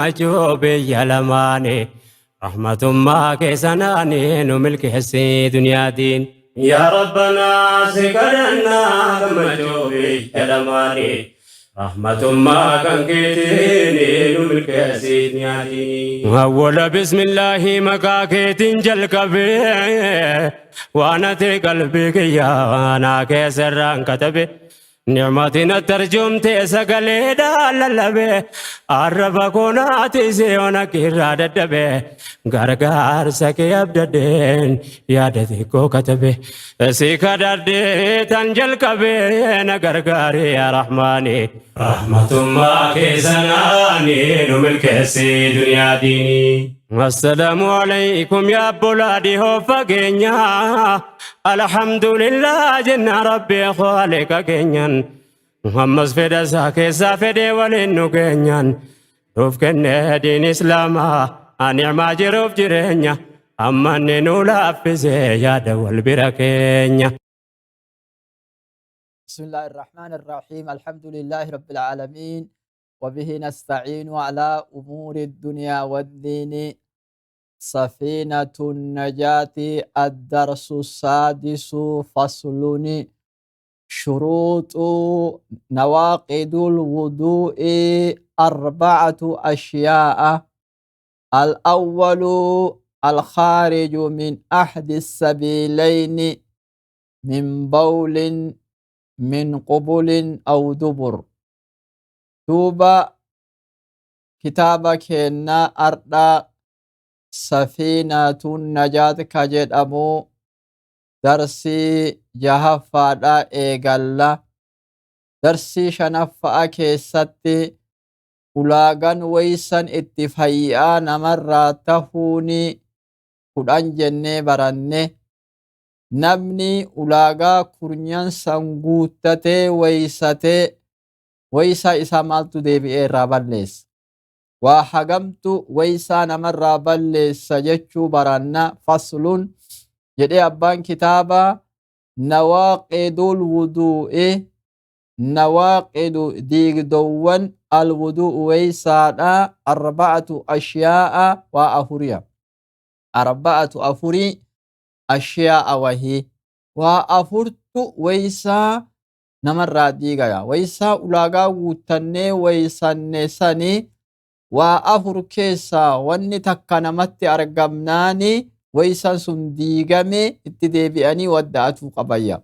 Gammachuu biyya lamaanii rahmatummaa keessanaanii nu milkeessi duniyaatiin. Yaa Rabbanaa si kadhannaa gammachuu biyya lamaanii rahmatummaa kan keetiin nu milkeessi duniyaatiin. Awwala bismillaahi maqaa keetiin jalqabee waan ati qalbii kiyyaa naa keessarraan katabe. Ni'matiin natti arjoomte sagaleedhaan lallabe arraba koo naatise ona irraa dadhabe gargaarsa kee abdadheen yaada xiqqoo katabe si kadhadhee tan jalqabe na gargaari yaa rahmaani rahmatummaa keessanaani nu milkeessi duniyaa diinii. Assalaamu alaykum yaa obbolaa dhihoo fageenyaa. Alhamdulillah jenna Rabbi khaliqa keenyan. Muhammas fedha isaa keessaa fedhee waliin nu keenyan. Nuuf kenne diin Islaamaa ni'maa jiruuf jireenya. Amma inni nu laaffise yaada wal bira keenya. بسم الله الرحمن الرحيم الحمد لله رب العالمين وبه نستعين على أمور الدنيا والدين سفينة النجاة الدرس السادس فصل شروط نواقض الوضوء أربعة أشياء الأول الخارج من أحد السبيلين من بول من قبل أو دبر دوبا كتابك كنا أردا Safiinatun Najaat ka jedhamu darsii jahaffaadha eegalla. Darsii shanaffa'a keessatti ulaagan waysan itti fayyaa namarraa tahuuni 10 jennee baranne. Namni ulaagaa kurnyan san guuttatee waysatee waysaa isaa maaltu deebi'ee irraa balleessa? Waa hagamtu waysaa namarraa balleessa jechuu baranna. Faslun jedhee abbaan kitaabaa nawaaqidul wuduu'i nawaaqidu diigdowwan alwuduu'u waysaadha arba'atu ashyaa'a waa afuriya arba'atu afurii ashyaa'a wahii waa afurtu waysaa namarraa diigaya. Waysaa ulaagaa guuttannee waysanne sani waa afur keessaa wanni takka namatti argamnaani waysan sun diigame itti deebi'anii wadda'atuu qabayya.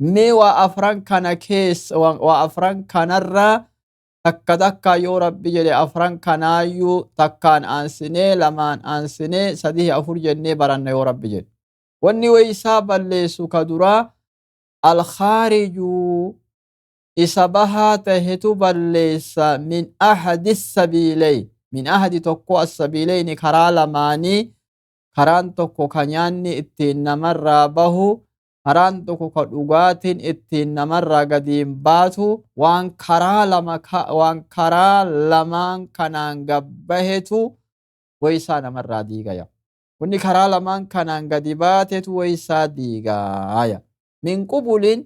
Mee waa afran kana keessa waa afran kanarraa takka takkaa yoo rabbi jedhe afran kanaayyuu takkaan aansinee lamaan aansinee sadii afur jennee baranna yoo rabbi jedhe. Wanni waysaa balleessu ka duraa Al-khaariju isa bahaa tahetu balleessa min ahadi sabiileyn min ahadi tokkoo as-sabiileyni karaa lamaanii karaan tokko ka nyaanni ittiin namarraa bahu karaan tokko ka dhugaatiin ittiin namarraa gadiin baatu waan karaa lama waan karaa lamaan kanaan gabbahetu waysaa namarraa diigaya. Wanni karaa lamaan kanaan gadi baatetu waysaa diigaaya. Min qubulin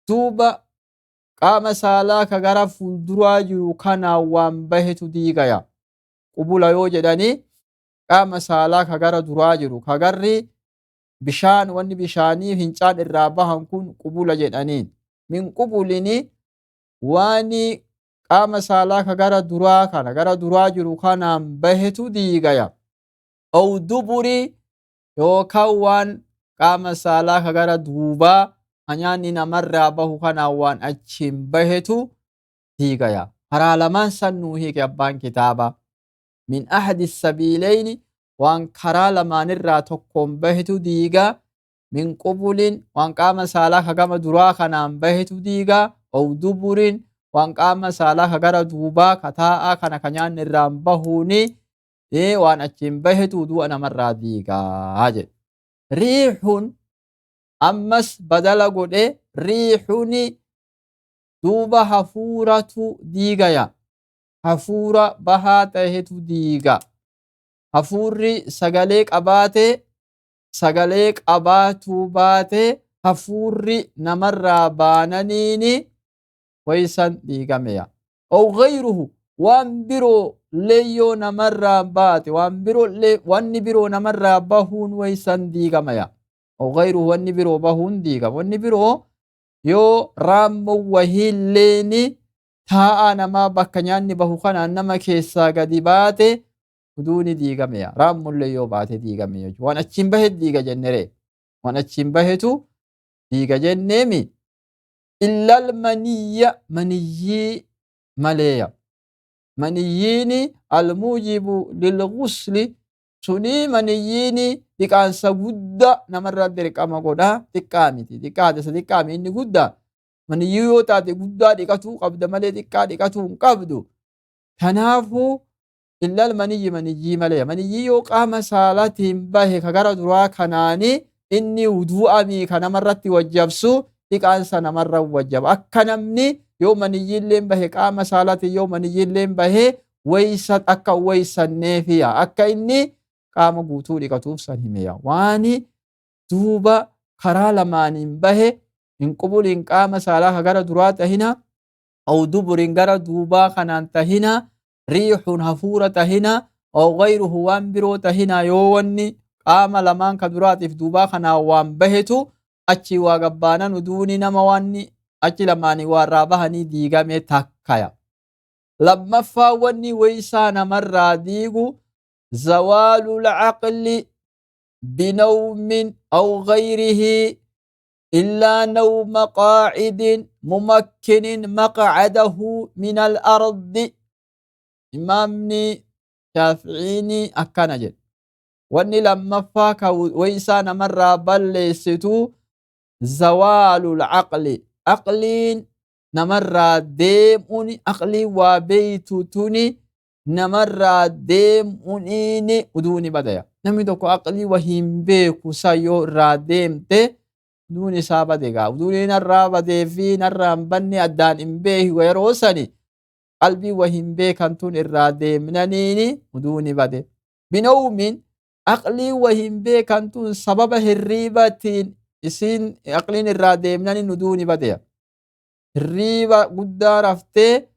duuba qaama saalaa ka gara fuulduraa jiru kanaan waan bahetu diigaya. Qubula yoo jedhani qaama saalaa ka gara duraa jiru ka garri bishaan wanni bishaanii fincaan irraa bahan kun qubula jedhaniin. Min qubulini waani qaama saalaa ka gara duraa kana gara duraa jiru kanaan bahetu diigaya. Ow duburi yookaan waan qaama saalaa ka gara duubaa ka nyaanni namarraa bahu kanaan waan achiin bahetu diigaya. Karaa lamaan san nuu hiike abbaan kitaabaa. Min ahadi sabiileyni waan karaa lamaanirraa tokkoon bahetu diiga. Min qubulin waan qaama saalaa ka gama duraa kanaan bahetu diiga. Ow duburin waan qaama saalaa ka gara duubaa ka taa'aa kana ka nyaanni irraan bahuuni waan achiin bahetu wudu'a namarraa diigaa jedhe. Riixun ammas badala godhe riixuni duuba hafuuratu diigaya. Hafuura bahaa tahetu diiga. Hafuurri sagalee qabaate sagalee qabaatuu baate hafuurri namarraa baananiini waysan diigameya. Ow gayruhu Waan biroo leeyyoo namarraa baate, waan biroo wanni biroo namarraa bahuun waysan diigamaya. Aw gayruhu, wanni biroo bahuun diigama. Wanni biroo yoo raammoo wahiilleeni taa'aa namaa bakka nyaanni bahu kanaan nama keessaa gadi baate uduuni diigameya. Raammollee yoo baate diigame jechuudha. Waan achiin bahe diiga jenneree. Waan achiin bahetu diiga jenneemi. Illal maniyya, maniyyii maleeya. Maniyyiini almuujibu lilghusli, sunii maniyyiini dhiqaansa guddaa namarra dirqama godha. Xiqqaa miti. Xiqqaate isa xiqqaa mi inni guddaa. Maniyyii yoo taate guddaa dhiqatuu qabda malee xiqqaa dhiqatuu hin qabdu. Kanaafuu illal maniyyi, maniyyii malee. Maniyyii yoo qaama saalaatiin bahe ka gara duraa kanaanii inni wuduu'amii ka namarratti wajjabsu, dhiqaansa namarra wajjaba. Akka namni yoo maniyyiilleen bahe, qaama saalaatiin yoo maniyyiilleen bahe, waysa akka waysanneefiya. Akka inni qaama guutuu dhiqatuuf san himeya. Waani duuba karaa lamaaniin bahe, hin qubuliin qaama saalaa ka gara duraa tahina, aw duburiin gara duubaa kanaan tahina, riixuun hafuura tahina, aw gayruhu waan biroo tahina, yoo wanni qaama lamaan ka duraatiif duubaa kanaan waan bahetu achi waa gabbaanan uduuni nama wanni achi lamaanii waarraa bahanii diigame takkaya. Lammaffaa, wanni waysaa namarraa diigu zawaalul aqli binawmin aw gayrihi illaa nawma qaa'idin mumakkinin maqcadahu min al-ardi. Imaamni Shaafi'iini akkana jedhe. Wanni lammaffaa ka waysaa namarraa balleessitu zawaalul aqli. Aqliin namarraa deemuun, aqliin waa beeytu tuni namarraa deemuuniini uduuni badaya. Namni tokko aqlii wahiin beeku san yoo irraa deemte uduun isaa bade gaa. Uduuni narraa badee fi narraa hin banne addaan hin beeku yeroo sani qalbii wahiin beekan tun irraa deemnaniini uduuni bade. Binawmin, aqlii wahiin beekan tun sababa hirriibatiin isiin aqliin irraa deemnaniin uduuni badeya. Hirriiba guddaa raftee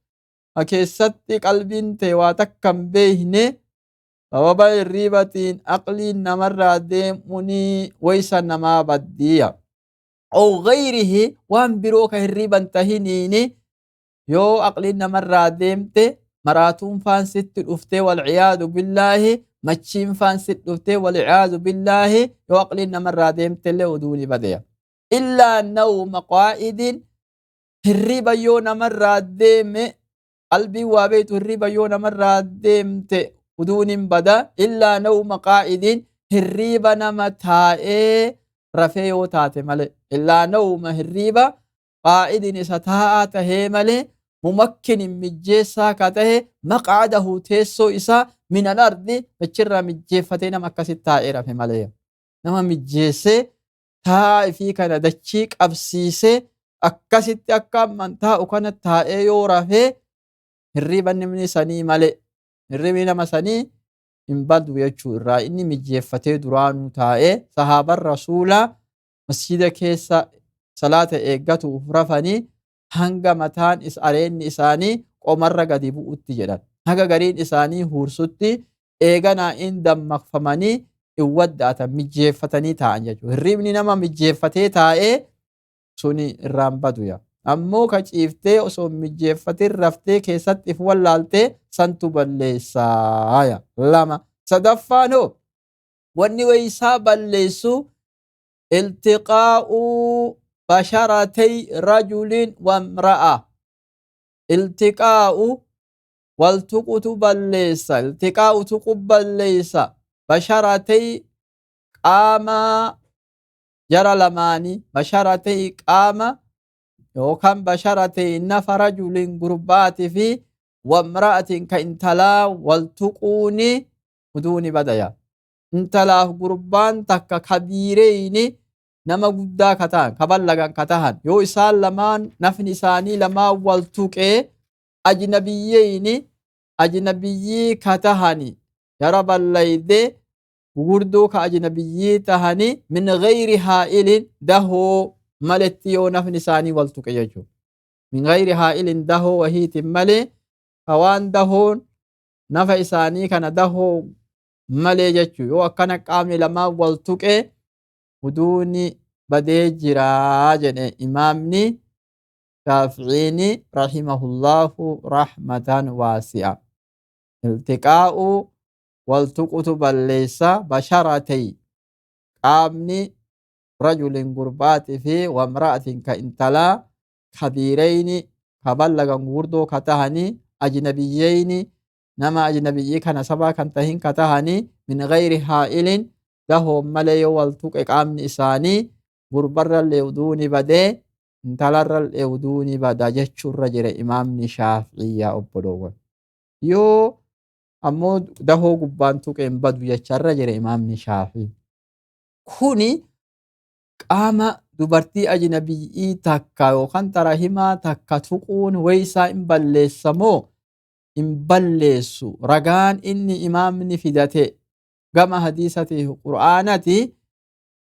keessatti qalbiin tee waa takka hin beekne, sababa hirriibatiin aqliin namarraa deemuunii waysa namaa baddiya. Aw gayrihi, waan biroo ka hirriiban tahiniini yoo aqliin namarraa deemte, maraatuun faan sitti dhuftee, walciyaadu billaahi, machiin faan sitti dhuftee, walciyaadu billaahi, yoo aqliin namarraa deemte illee uduuni badeya. Illaa nawma qaa'idin, hirriba yoo namarraa deeme, qalbiin waa beektu hirriba yoo namarraa deemte uduun bada. Illaa nawma qaa'idin, hirriba nama taa'ee rafee yoo taate malee. Illaa nawma, hirriba qaa'idin isa taa'aa tahee malee, mumakkinin mijjeessaa ka tahe, maqcadahu teessoo isaa, min al-ardi achirraa mijjeeffatee nama akkasit taa'ee rafe malee. Nama mijjeessee taa'aa ifii kana dachii qabsiisee akkasitti akka amman taa'u kana taa'ee yoo rafee hirriba namni sanii malee hirribni nama sanii hin badu jechuu irraa inni mijjeeffatee duraanuu taa'ee. Sahaaban rasuulaa masjida keessa salaata eeggatuuf rafanii hanga mataan is areenni isaanii qomarra gadi bu'utti jedhan. Haga gariin isaanii huursutti eeganaa in dammaqfamanii in wadda'atan, mijjeeffatanii taa'an jechuudha. Hirribni nama mijjeeffatee taa'ee suni irraan badu yaa. Ammoo ka ciiftee osoo mijjeeffatin raftee keessatti if wallaaltee santu balleessaa yaa. Lama. Sadaffaan hoo, wanni waysaa balleessu iltiqaa'u basharatay rajulin wamra'a. Iltiqaa'u wal tuqutu balleessa. Iltiqaa'u tuqu balleessa. Basharatay qaama jara lamaanii, basharatay qaama yookaan basharatay nafa, rajulin gurbaatii fi wamra'atin ka intalaa wal tuquuni uduuni badaya. Intalaaf gurbaan takka kabiireyni, nama guddaa ka ta'an, ka ballagan ka tahan, yoo isaan lamaan nafni isaanii lamaan wal tuqee, ajnabiyyeyni, ajnabiyyii ka tahani, jara ballayde gugurdoo ka ajnabiyyii tahani, min gayri haa'ilin dahoo maletti yoo nafni isaanii wal tuqe jechuudha. Min gayri haa'ilin, dahoo wahiitin malee. Ka waan dahoon nafa isaanii kana dahoo malee jechuu yoo akkana qaamni lamaan wal tuqe wuduuni badee jiraa jedhe imaamni Shaafi'iini rahimahullaahu rahmatan waasi'a. Iltiqaa'u wal tuqutu balleessa basharatay qaamni rajulin gurbaatii fi wamra'atin ka intalaa kabiirayni ka ballagan gurguddoo ka tahanii ajnabiyyayni nama ajnabiyyii kana sabaa kan tahin ka tahanii min gayri haa'ilin dahoon malee yoo wal tuqe qaamni isaanii gurbarrallee wuduuni badee intalarrallee wuduuni bada jechuurra jira imaamni Shaafi'iyyaa obboloowwan. Yoo ammoo dahoo gubbaan tuqe hin badu jecharra jira imaamni Shaafii. Kuni qaama dubartii ajnabiyyii takka yookaan tarahimaa takka tuquun waysaa hin balleessa moo hin balleessu? Ragaan inni imaamni fidate gama hadiisatii fi qur'aanati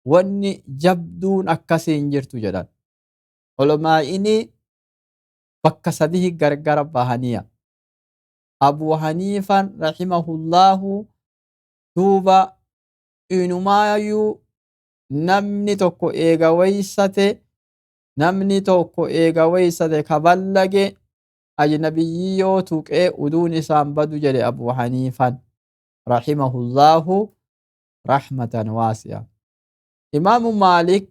wanni jabduun akkasii hin jirtu jedhan. Olomaa'ini bakka sadihi gargara bahaniya. Abu Haniifan rahimahullaahu duuba inumaayyuu namni tokko eega weeysate namni tokko eega weeysate ka ballage ajnabiyyii yoo tuqee uduun isaan badu jedhe Abu Haniifan rahimahullaahu rahmatan waasi'a. Imaamu Maalik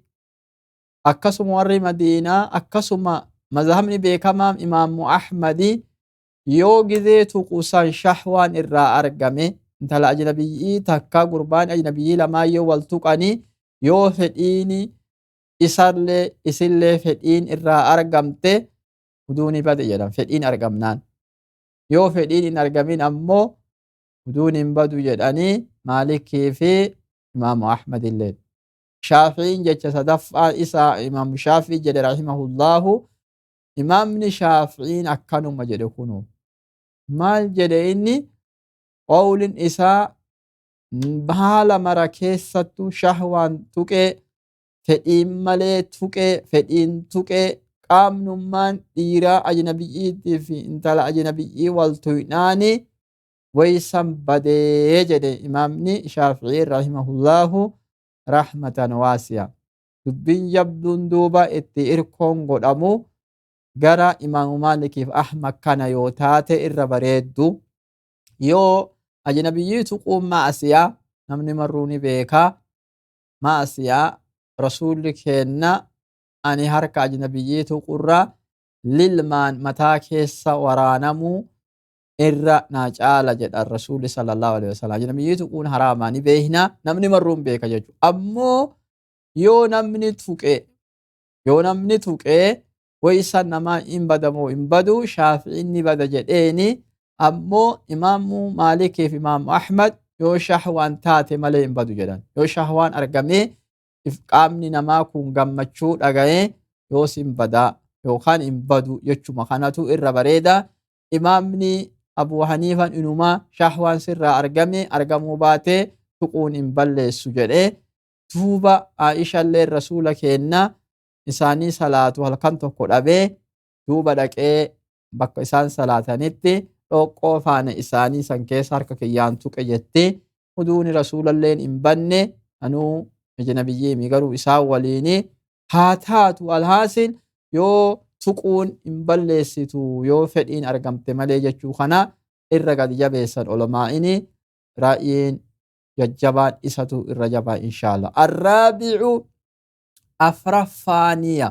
akkasuma warri Madiinaa akkasuma mazhabni beekamaan Imaamu Ahmadi yoo gizee tuqu san shahwaan irraa argame intala ajnabiyyii takka gurbaan ajnabiyyii lamaan yoo wal tuqanii yoo fedhiini isallee isillee fedhiin irraa argamte wuduuni bade jedhan fedhiin argamnaan yoo fedhiin hin argamin ammoo wuduun hin badu jedhanii Maalikii fi Imaamu Ahmad illee. Shaafi'iin jecha sadaffaa isaa Imaamu Shaafii jedhe rahimahullaahu. Imaamni Shaafi'iin akkanuma jedhe kunoo. Maal jedhe inni qawlin isaa haala mara keessattuu shahwaan tuqee fedhiin malee tuqee fedhiin tuqee qaamnummaan dhiiraa ajnabiyyiitii fi intala ajnabiyyii wal tuynaani waysan badee jedhe imaamni Shaafi'iin rahimahullaahu rahmatan waasi'a. Dubbiin jabduun duuba itti irkoon godhamu gara imaamu Maalikiif Ahmad kana yoo taate irra bareeddu. Yoo ajnabiyyii tuquun ma'asiyaa namni marruu ni beeka. Ma'asiyaa rasuulli keenna ani harka ajnabiyyii tuqurra lilmaan mataa keessa waraanamuu irra naa caala jedhan rasuulli sallallahu alaihi wasallam. Ajnabiyyii tuquun haraamaa ni beekna namni marruu hin beeka jechuudha. Ammoo yoo namni tuqe yoo namni tuqee waysan namaa hin badamoo hin badu Shaafi'iin ni bada jedheeni. Ammoo imaamu Maalikii fi imaamu Ahmad yoo shahwaan taate malee hin badu jedhan. Yoo shahwaan argamee qaamni namaa kun gammachuu dhaga'ee yoos hin badaa yookaan hin badu jechuma kanatu irra bareeda. Imaamni Abu Haniifan inumaa shahwaan sirraa argame argamuu baatee tuquun hin balleessu jedhee. Duuba Aishallee rasuula keenna isaanii salaatu halkan tokko dhabee duuba dhaqee bakka isaan salaatanitti dhoqqoo faana isaanii san keessa harka kiyyaan tuqe jetti. Uduuni rasuulalleen hin banne anuu ajnabiyyiimi garuu isaan waliini haa taatu alhaasil yoo tuquun hin balleessitu yoo fedhiin argamte malee jechuu kana irra gadi jabeessan olamaa'ini ra'yiin jajjabaan isatu irra jabaa inshaallah. Arraabi'u afraffaaniya.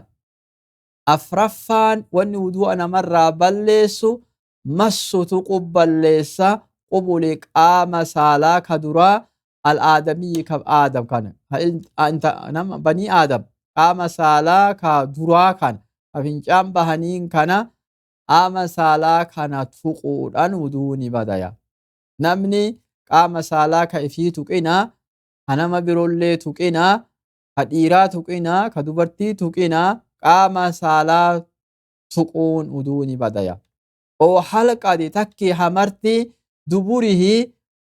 Afraffaan wanni wudu'a namarraa balleessu massu tuqu balleessa qubuli qaama saalaa ka duraa al-aadamiyyi ka aadam kana nama banii aadam qaama saalaa ka duraa kana ka fincaan bahaniin kana qaama saalaa kana tuquudhaan wuduuni badaya. Namni qaama saalaa ka ifii tuqina ka nama birollee tuqina ka dhiiraa tuqina ka dubartii tuqina qaama saalaa tuquun wuduuni badaya. Oo halqati takki hamarti duburihi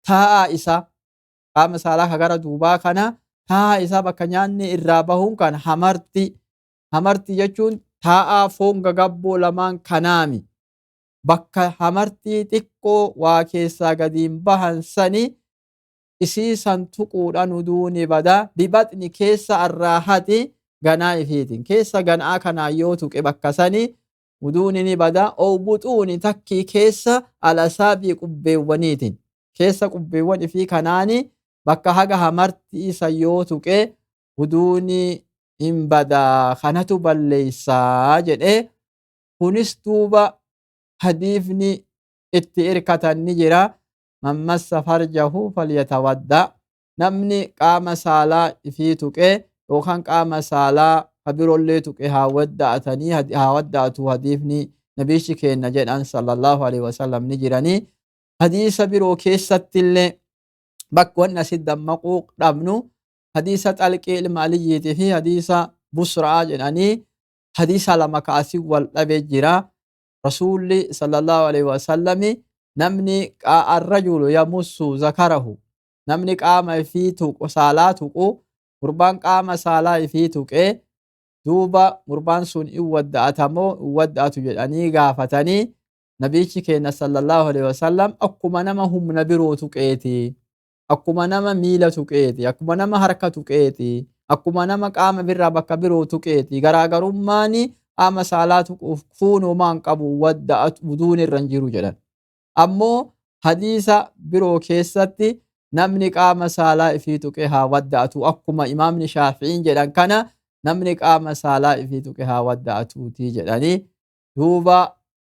taa'aa isa qaama saalaa ka gara duubaa kana taa'aa isaa bakka nyaanni irraa bahuun kan hamarti hamarti jechuun taa'aa foon gagabboo lamaan kanaami. Bakka hamartii xiqqoo waa keessaa gadiin bahan sani isii san tuquudhaan wuduuni bada. Bibaxni keessa arraahati ganaa ifiitiin keessa ganaa kanaa yoo tuqe bakka sani wuduuni ni bada. Ow buxuuni takkii keessa alasaabii qubbeewwaniitiin keessa qubbeewwan ifii kanaani bakka haga hamartii san yoo tuqe wuduuni hin badaa, kanatu balleeysaa jedhe. Kunis duuba hadiifni itti irkatan ni jira. Man massa farjahu falyatawadda, namni qaama saalaa ifii tuqe yookaan qaama saalaa ka birollee tuqe haa wadda'atanii haa wadda'atu hadiifni nabiichi keenna jedhan sallallahu alaihi wasallam ni jiranii. Hadiisa biroo keessattillee bakka wanni asitti dammaquu dhabnu hadiisa Xalqii ilma Aliyyiitii fi hadiisa Busraa jedhanii hadiisa lama kaasii wal dhabee jira. Rasuulli sallallahu alaihi wasallami namni arrajulu yamussu zakarahu, namni qaama ifii tuqu saalaa tuqu, gurbaan qaama saalaa ifii tuqee duuba gurbaan sun in wadda'atamoo in wadda'atu jedhanii gaafatanii, nabiichi keenya sallallahu alaihi wasallam akkuma nama humna biroo tuqeeti, akkuma nama miila tuqeeti, akkuma nama harka tuqeeti, akkuma nama qaama birraa bakka biroo tuqeeti, garaagarummaan qaama saalaa tuquuf fuunumaan qabu, wadda'atu, wuduun irra hin jiru jedhan. Ammoo hadiisa biroo keessatti namni qaama saalaa ifii tuqe haa wadda'atu, akkuma imaamni Shaafi'iin jedhan kana, namni qaama saalaa ifii tuqe haa wadda'atuutii jedhanii. Duuba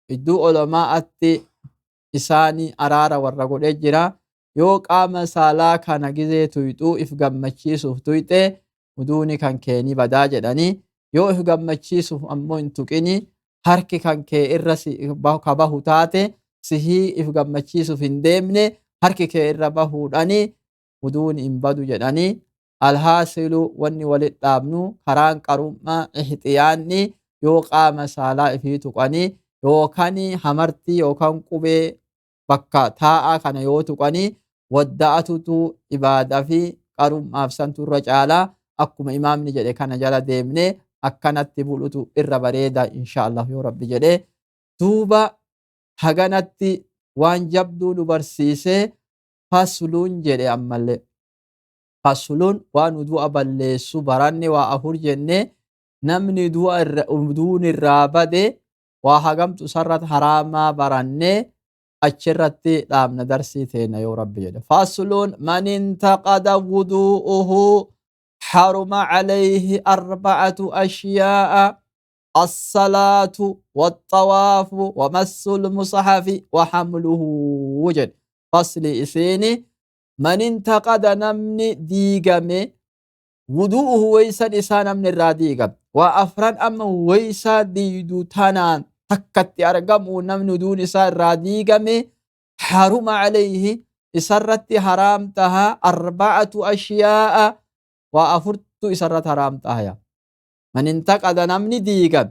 iddoo olamaa'atti isaanii araara warra godhee jira. Yoo qaama saalaa kana gizee tuyxuu if gammachiisuuf tuyxe wuduuni kan kee ni badaa jedhanii, yoo if gammachiisuuf ammoo hin tuqini harki kan kee irra ka bahu taate, sihii if gammachiisuuf hin deemne, harki kee irra bahuudhani wuduuni hin badu jedhanii. Alhaasilu, wanni walit dhaabnu karaan qarummaa ihxiyaanni yoo qaama saalaa ifii tuqanii yookaan hamartii yookaan qubee bakka taa'aa kana yoo tuqanii wadda'atutu ibaadaa fi qarummaaf santu irra caalaa, akkuma imaamni jedhe kana jala deemne akkanatti bulutu irra bareeda, insha Allah, yoo Rabbi jedhe. Duuba haganatti waan jabduu nu barsiisee fasluun jedhe. Ammallee fasluun waan du'a balleessu baranne. Waa afur jenne. Namni du'a duun irraa bade waa hagamtu isarratti haraamaa baranne. Achirratti dhaabna darsii teenya yoo Rabbi jedhe. Fasluun: man intaqada wudu'uhu haruma alayhi arba'atu ashyaa'a, الصلاة والطواف ومس المصحف وحمله jedhe. Fasli isiini: man intaqada, namni diigame, wudu'uhu, weysan isaa namni irraa diigame, waa afran amma weysaa diidu tanaan takkatti argamu, namni wuduun isaa irraa diigame, haruma alayhi, isarratti haraam taha, arba'atu ashyaa'a, waa afurtu isarratti haraam tahaya. Man intaqada, namni diigame,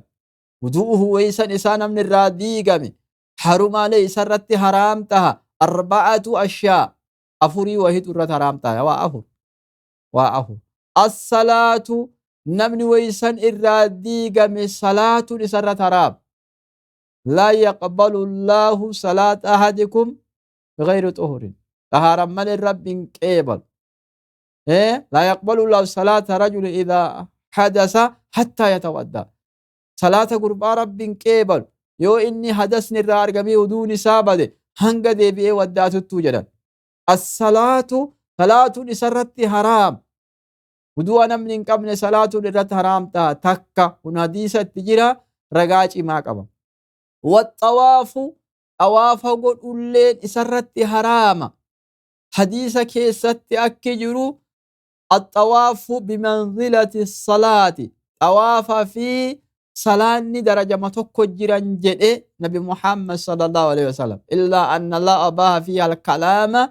wudu'uhu, weysan isaa namni irraa diigame, haruma alayhi, isarratti haraam taha, arba'atu ashyaa, afurii wahitu irratti haraam taha, waa afur, waa afur. Assalaatu, namni weysan irraa diigame salaatuun isarratti haraam. Laa yaqbalu llaahu salaata ahadikum bigayri xuhurin, xahaaran malee Rabbiin qeebalu. Laa yaqbalu llaahu salaata rajuli idaa hadasa hattaa yatawadda, salaata gurbaa Rabbiin qeebalu yoo inni hadasni irraa argamee wuduun isaa bade hanga deebi'ee waddaatuttuu jedhan. Assalaatu, salaatuun isarratti haraam. Wudu'a namni hin qabne salaatuun irratti haraam ta'a. Takka kun hadiisa itti jira, ragaa cimaa qaba. Waxxawaafu, xawaafa godhulleen isarratti haraama. Hadiisa keessatti akki jiru: axxawaafu bimanzilati salaati, xawaafa fi salaanni darajama tokko jiran jedhe Nabi Muhammad sallallahu alaihi wasallam. Illaa anna Allah abaaha fiiha alkalaama,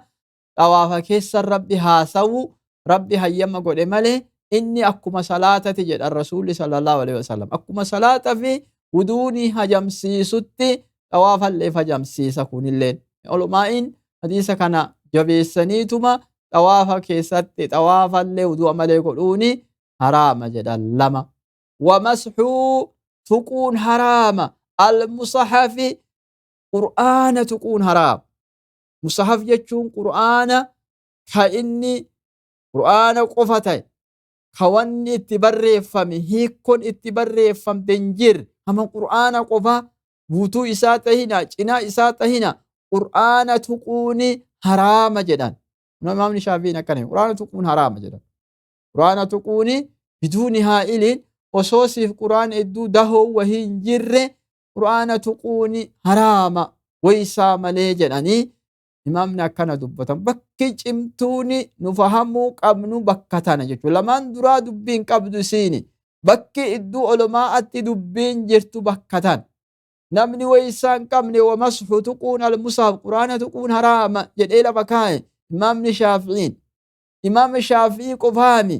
xawaafa keessa Rabbi haasawu Rabbi hayyama godhe malee inni akkuma salaatati jedhan Rasuulli sallallahu alaihi wasallam. Akkuma salaata fi wuduuni hajamsiisutti xawaafallee hajamsiisa. Kunilleen olumaa'iin hadiisa kana jabeessaniituma xawaafa keessatti xawaafallee wudu'a malee godhuuni haraama jedhan. Lama, wamasxuu, tuquun haraama, almusahafi. Qur'aana tuquun haraama. Musahaf jechuun Qur'aana ka inni Qur'aana qofa ta'e, ka wanni itti barreeffame, hiikkoon itti barreeffamte hin jirre, hama Qur'aana qofa guutuu isaa tahina, cinaa isaa tahina, Qur'aana tuquuni haraama jedhan. Imaamni Shaafi'iin akkana, Qur'aana tuquun haraama jedhan. Qur'aana tuquuni biduuni haa'iliin, osoo siif Qur'aana idduu dahoo wahii hin jirre, Qur'aana tuquuni haraama waysaa malee jedhanii imaamni akkana dubbatan. Bakki cimtuuni nu fahamuu qabnu bakka tana jechuudha. Lamaan duraa dubbiin qabdu isiini. Bakki idduu olomaa'atti dubbiin jirtu bakka tana. Namni waysaa hin qabne wamasxu tuquun almusaaf Qur'aana tuquun haraama jedhee lafa kaa'e imaamni Shaafi'iin. Imaama Shaafi'ii qofaami.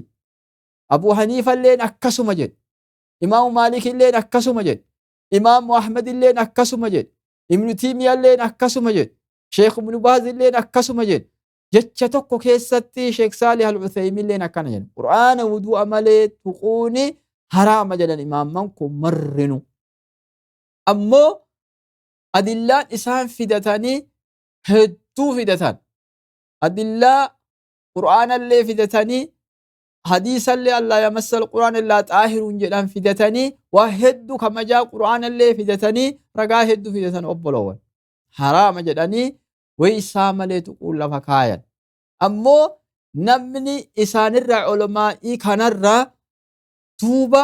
Abu Haniifalleen akkasuma jedhe. Imaamu Maalikilleen akkasuma jedhe. Imaamu Ahmadilleen akkasuma jedhe. Ibnu Tiimiyalleen akkasuma jedhe. Sheekh Ibnu Baazilleen akkasuma jedhe. Jecha tokko keessatti Sheekh Saalih Al-Uthayminilleen akkana jedhe. Qur'aana wudu'a malee tuquuni haraama jedhan imaamman kun marrinu. Ammoo adillaan isaan fidatanii hedduu fidatan. Adillaa Qur'aanallee fidatanii, hadiisallee allaa yamassal Qur'aan illaa xaahiruun jedhan fidatanii, waa hedduu kamajaa Qur'aanallee fidatanii, ragaa hedduu fidatan obboloowwan. Haraama jedhanii waysaa malee tuquun lafa kaayan. Ammoo namni isaanirraa olomaa'ii kanarraa duuba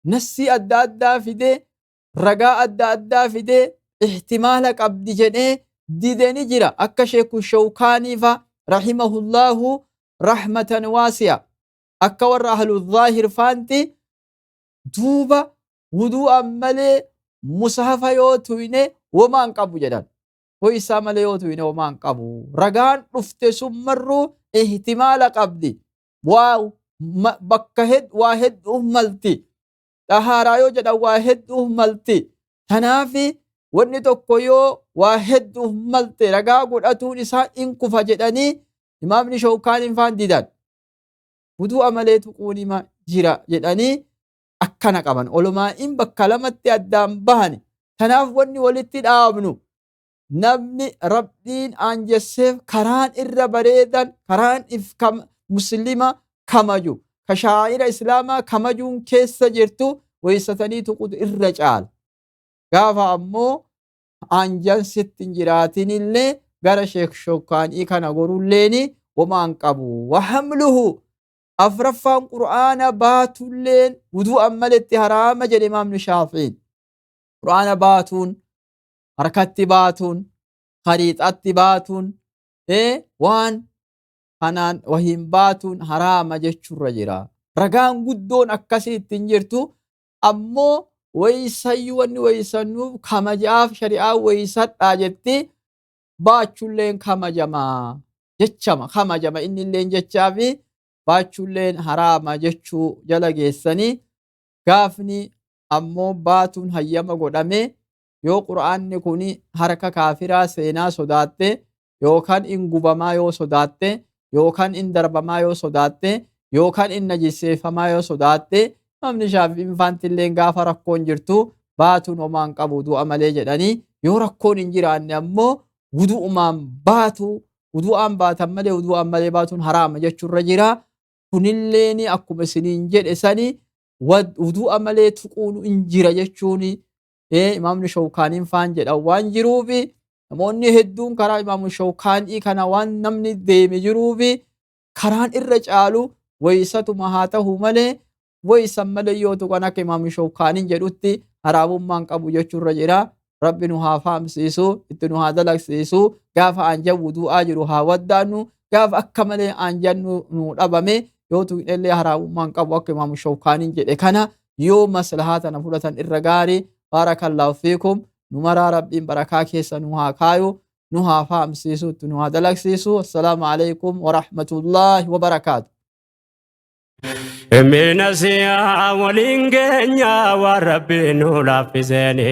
nassii adda addaa fidee, ragaa adda addaa fidee, ihtimaala qabdi jedhee dide ni jira. Akka Sheeku Shawkaanii fa rahimahullaahu rahmatan waasi'a. Akka warra ahlu zaahir faanti duuba wudu'an malee musahafa yoo tuyne womaan qabu jedhan. Ho'isaa malee yoo tuyne womaan qabu. Ragaan dhufte sun marruu ihtimaala qabdi. Waa bakka waa hedduu malti. Xahaaraa yoo jedhan waa hedduu malti. Tanaafi wanni tokko yoo waa hedduu malte ragaa godhatuun isaa in kufa jedhanii imaamni Shawkaaniin faan didan. Wudu'a malee tuquun hima jira jedhanii akkana qaban. Olomaa'iin bakka lamatti addaan bahani. Tanaaf wanni walitti dhaabnu, namni Rabbiin aanjesseef karaan irra bareedan, karaan if muslima kamaju, ka shaa'ira islaamaa kamajuun keessa jirtu, weessatanii tuqutu irra caala. Gaafa ammoo aanjan sitti hin jiraatinillee gara Sheek Shawkaanii kana gorulleeni womaan qabu. Wahamluhu afraffaan Qur'aana baatulleen wudu'an maletti haraama jedhe imaamni Shaafi'iin. Qur'aana baatuun, harkatti baatuun, khariixatti baatuun, waan kanaan wahiin baatuun haraama jechuurra jira. Ragaan guddoon akkasii ittiin jirtu, ammoo waysayyuu wanni waysannuuf kamajaaf shari'aa waysadhaa jetti, baachulleen kamajamaa jechama, kamajama innilleen jechaafi baachulleen haraama jechuu jala geessanii. Gaafni ammoo baatuun hayyama godhame yoo Qur'aanni kun harka kaafiraa seenaa sodaatte, yookaan in gubamaa yoo sodaatte, yookaan in darbamaa yoo sodaatte, yookaan in najisseeffamaa yoo sodaatte, Imaamni Shaafi'iin faantilleen gaafa rakkoon jirtu baatuun homaan qabu du'a malee jedhanii, yoo rakkoon hin jiraanne ammoo wudu'umaan baatu, wudu'aan baatan malee wudu'aan malee baatuun haraama jechuurra jira. Kunilleen akkuma isiniin jedhe sani wudu'a malee tuquun hin jira jechuun imaamni Shawkaaniin faan jedhan waan jiruufi, namoonni hedduun karaa imaamu Shawkaanii kana waan namni deeme jiruufi, karaan irra caalu waysatuma haa ta'u malee, waysan malee yoo tuqan akka imaamu Shawkaaniin jedhutti haraamummaan qabu jechuurra jira. Rabbi nu haa fahamsiisu, itti nu haa dalagsiisu. Gaafa aanjan wudu'aa jiru haa waddaannu, gaafa akka malee aanjan nu dhabame yoo tuqnellee haraamummaan qabu akka imaamu Shawkaaniin jedhe kana yoo maslahaa tana fudhatan irra gaarii. Baarakallaahu fiikum. Nu maraa Rabbiin barakaa keessa nu haa kaayu, nu haa fahamsiisu, itti nu haa dalagsiisu. Assalaamu alaikum warahmatullaahi wabarakaatu. Minasiyaa waliin keenya waan Rabbiin nu laaffiseeni.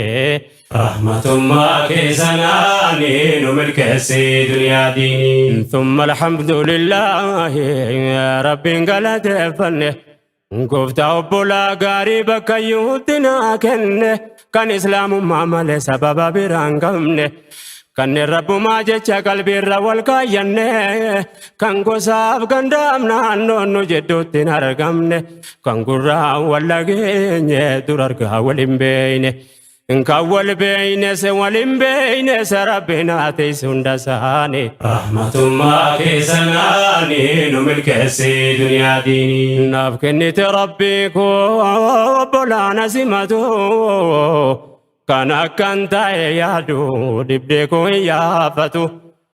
Rahmatummaa keessanaani nu milkeessi duniyaa diinii. Thumma alhamdulillaahi, Rabbiin galateeffanne. Gooftaa obbolaa gaarii bakka iyyuutti naa kenne. Kan Islaamummaa malee sababa biraa hin qabne. Kanneen Rabbumaa jecha qalbiirra wal kaayyanne, kan gosaaf gandaaf naannoon nu jidduutti hin argamne, kan gurraan wal dhageenye dur argaa wal hin beeyne. Kan wal beeyne se wal hin beeyne se Rabbiin haa tiisu hunda isaanii. Rahmatummaa keessanaani nu milkeessi duniyaa diinii. Naaf kennite Rabbii koo obbolaan simatu. Kan akkan ta'e yaadu dhibdee koo hin yaafatu.